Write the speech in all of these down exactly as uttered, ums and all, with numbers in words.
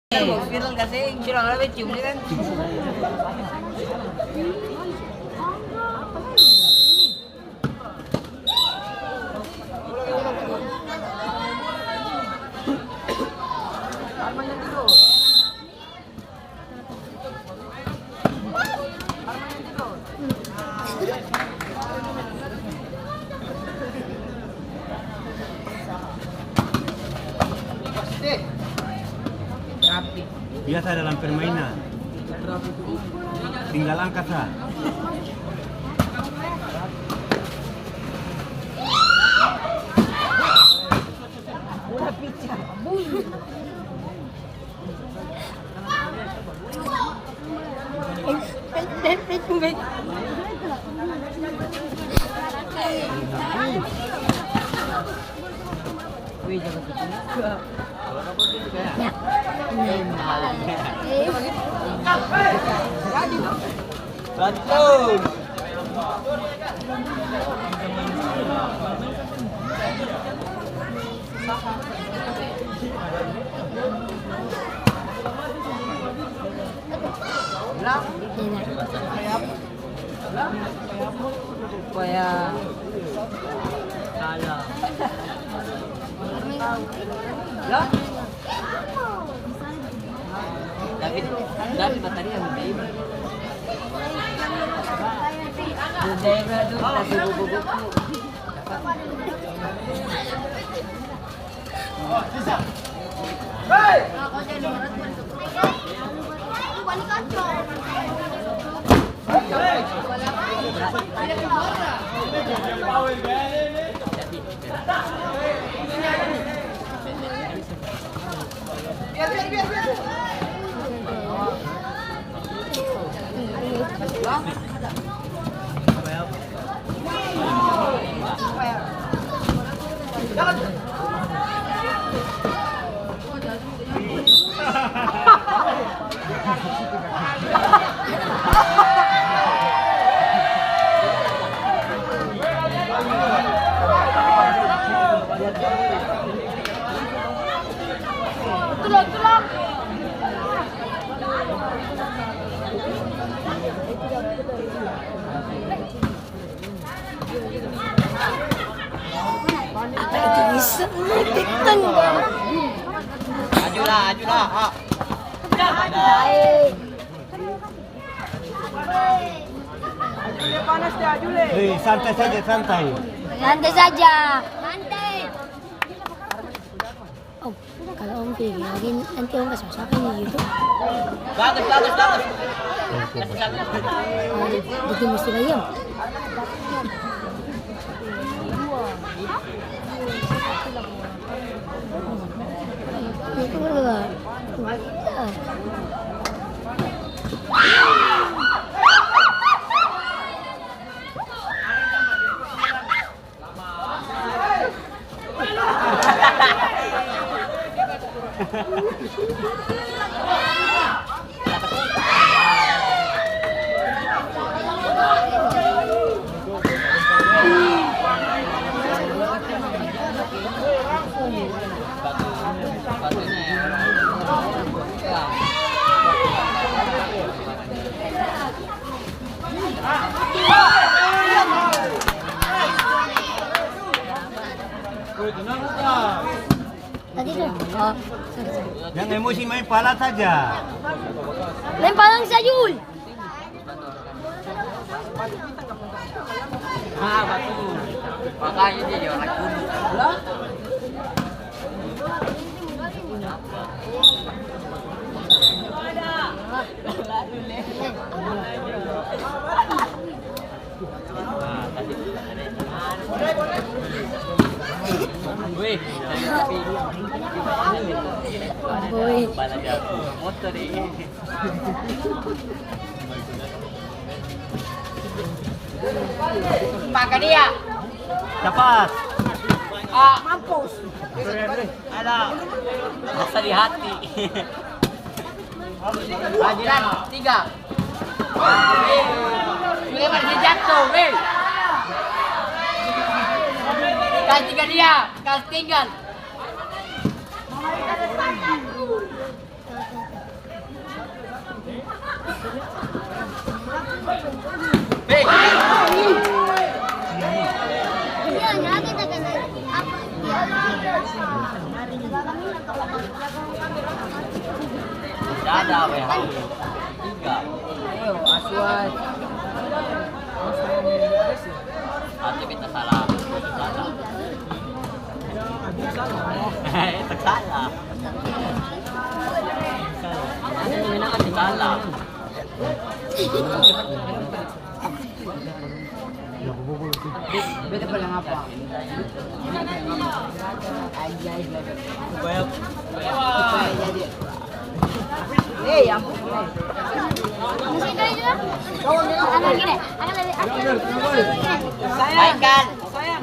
Viral kaseng, viral, orang cium dia kan. Biasa dalam permainan. Tinggal angkat sa. Betul. Supaya salah. Tapi, tapi baterai yang lebih. Daerah tu, tapi buku-buku. Apa itu bisa? Ajulah, ajulah, ah. Hei, santai saja, santai. Santai saja. Santai. Om, kalo Om pi lagi nanti Om kas masakan di YouTube. Bagus, bagus, bagus. Bikin musti bayam. Tadi tuh. Oh, sorry, sorry. Yang emosi main pala saja. Main palang saja, Ul. Ah, batul. Makanya dia orang dulu. Weh. Boy. Motor ini. Maka dia. Capat. Ah, mampus. Ada. Rasa di hati. Adilan, tiga. Suleman, dia jatuh, weh. Kasih tiga dia, kasih tinggal. Dada, W H O. Tiga. Ayo, asuhan. Ate beta salah. Salah. Eh, tak salah. Salah. Beta paling apa? Ajaib, beta. Supaya jadi. Eh, ya ampun. Masih ada juga? Ada lagi deh. Ada lagi. Ada lagi. Sayang. Sayang.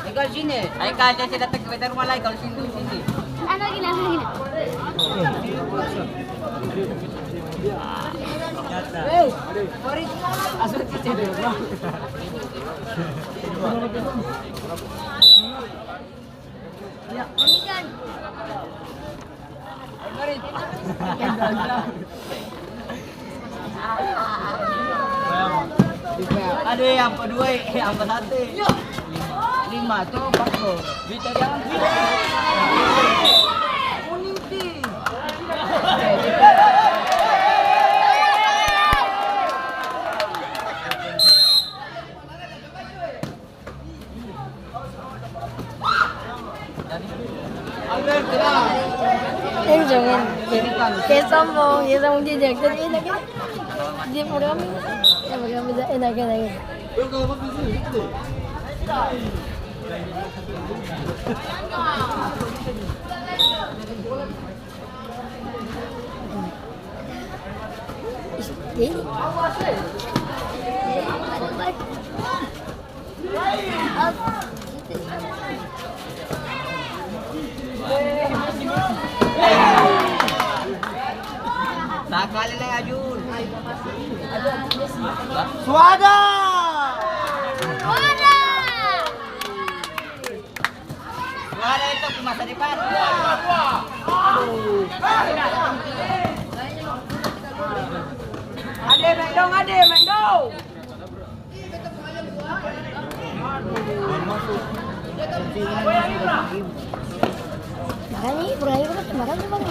Iko sini. Ayo, Kak, dia sudah datang ke beta rumah lagi, kalau sini, sini. Ada lagi, ada lagi. Hei, sorry. Asal kita dulu. Ya, ini kan. Ada yang apa dua, eh, apa satu? Lima tuh, empat tuh. Bisa jalan. Kuning, Ti. Eh, jangan. Dia sombong, dia sombong, dia jaga, dia enak, enak. Dia mau rame, ya, mau rame, enak, enak, enak. Ini. Sakali lai, Ajul. Suada! Suada! Suada itu pung masa depan. Ade, maeng dong, ade, maeng dong. Makan nih, kurang aja, makan tuh, Bang.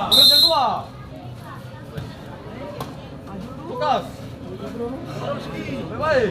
Udah kedua. Lukas. Bye-bye.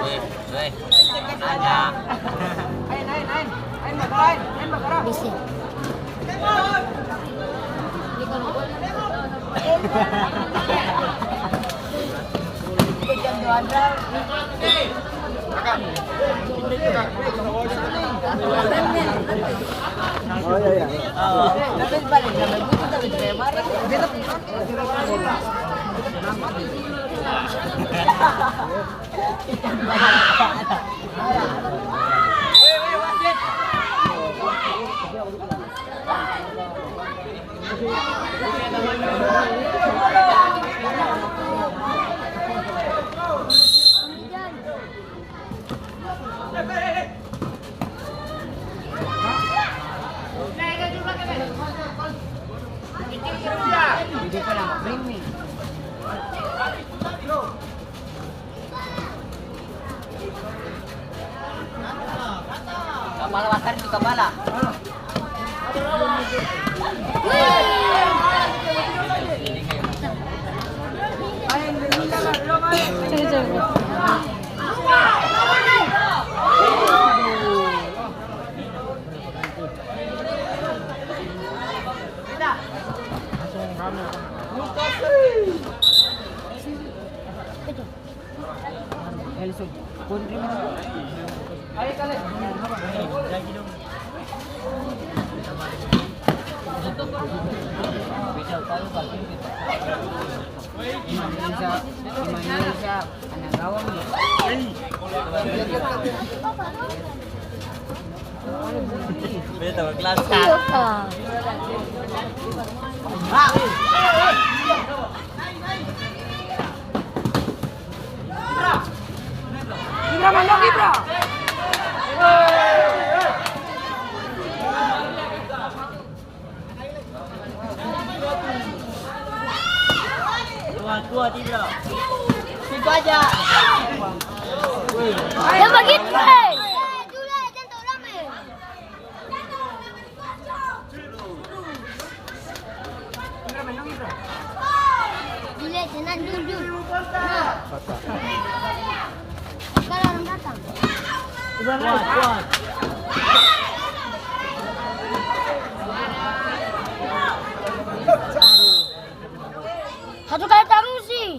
Weh, weh. Ada. Ain, ain, ain. Ain, ain, ain. Bisi. Kapala basar itu kapala. Beta baklasan. Iya, Kak. Ibra, mandok, Ibra. Kuat, kuat, Ibra. Situ aja. Yang begitu, eh. Jule, tenang, Jul, Jul. Nah. Kalau orang datang. Kuat, kuat. Satu kali tarus sih.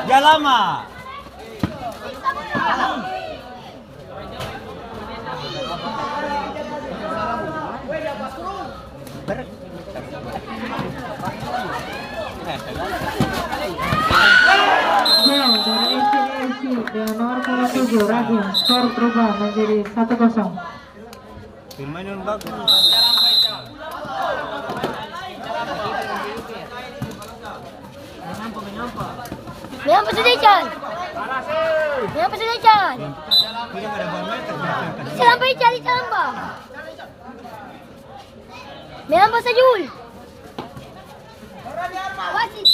Dia lama. Gol dari S P D F C dengan nomor punggung tujuh, Ragil. Skor berubah menjadi satu kosong. Pemain yang bagus. Megang pasti Ican. Megang pasti Ican. Ican apa Ican? Ican apa? Megang pasti Jul. Wasit.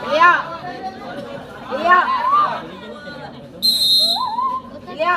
Iya. Iya. Iya.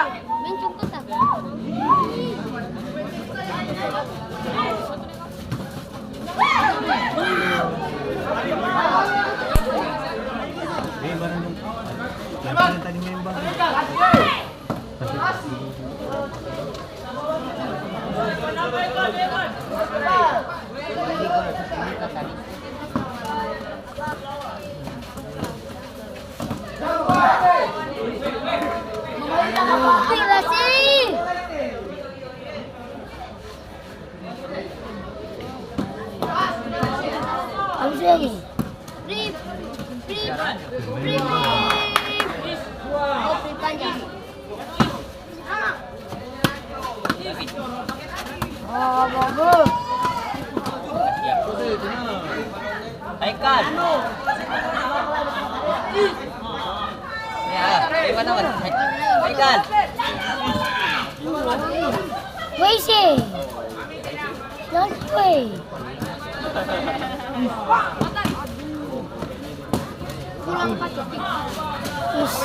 Abis lagi. Free, free, free, free. Oh, free panjang. Oh, bagus. Ikan. Ya, gimana, Mas? Ikan. Weh, sih. Jangan, weh. Pulang, Pak. Yes.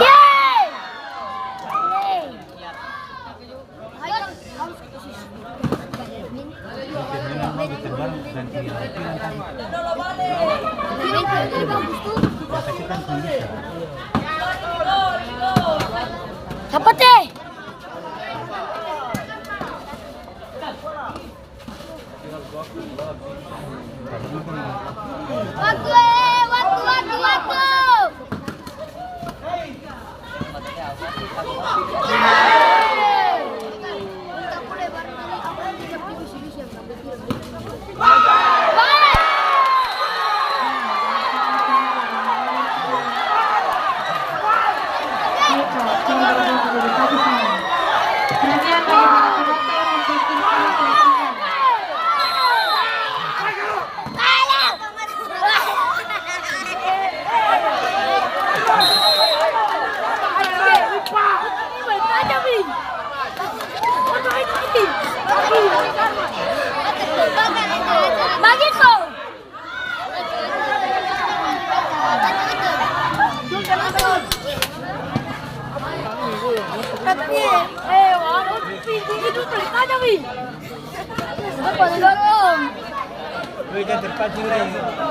Yeay. Yeay. Sapa te? Waktu, eh, waktu, waktu, waktu. Bagitu. Tapi, eh, walaupun pintu itu pelit aja, Wi. Apa dorong? Weh, jangan terpancing lai.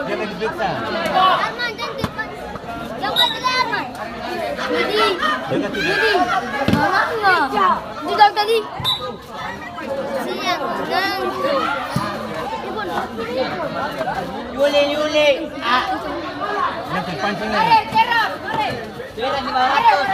Jangan diperiksa. Arman, jangan terpancing. Jangan terpancing, Arman. Jadi, jadi, mana? Tidak Siang, ngantuk. Yuli, Yuli. Ah. Nanti pancing ni. Sudah lima ratus.